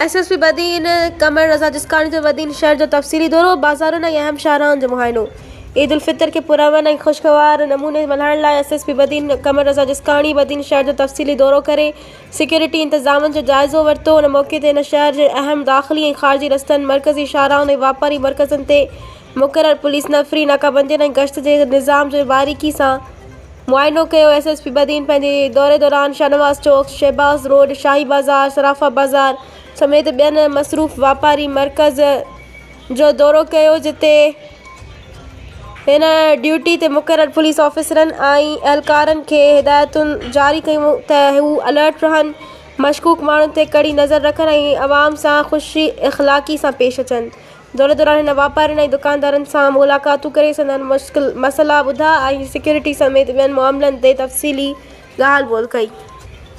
S S P Badin Qamar Raza Jiskani جو بدين شهر جو تفصيلي دورو، بازارن ۽ اهم شاهراهن جو معائنو. عيد الفطر کي پرامن ۽ خوشگوار نموني ملهائڻ لاء S S P Badin Qamar Raza Jiskani Badin شهر جو تفصيلي دورو ڪري سيڪيورٽي انتظامن جو جائزو ورتو. ان موقعي تي هن شهر جي اهم داخلي ۽ خارجي رستن، مرڪزي شاهراهن ۽ واپاري مرڪزن تي مقرر پوليس نفري، ناڪابندين ۽ گشت جي نظام جو باريڪي سان معائنو ڪيو. ايس ايس پي بدين پنهنجي دوري دوران شاهنواز چوڪ، شهباز روڊ، شاهي بازار، صرافه بازار سميت ٻين مصروف واپاري مرڪز جو دورو ڪيو جتي هن ڊيوٽي تي مقرر پوليس آفيسرن ۽ اهلڪارن کي هدايتون جاري ڪيون ته هو الرٽ رهن، مشڪوڪ ماڻهن تي ڪڙي نظر رکن ۽ عوام سان خوش اخلاقي سان پيش اچن. دوري دوران هن واپارين ۽ دڪاندارن سان ملاقاتون ڪري سندن مسئلا ٻڌا ۽ سيڪيورٽي سميت ٻين معاملن تي تفصيلي ڳالهه ٻولهه ڪئي.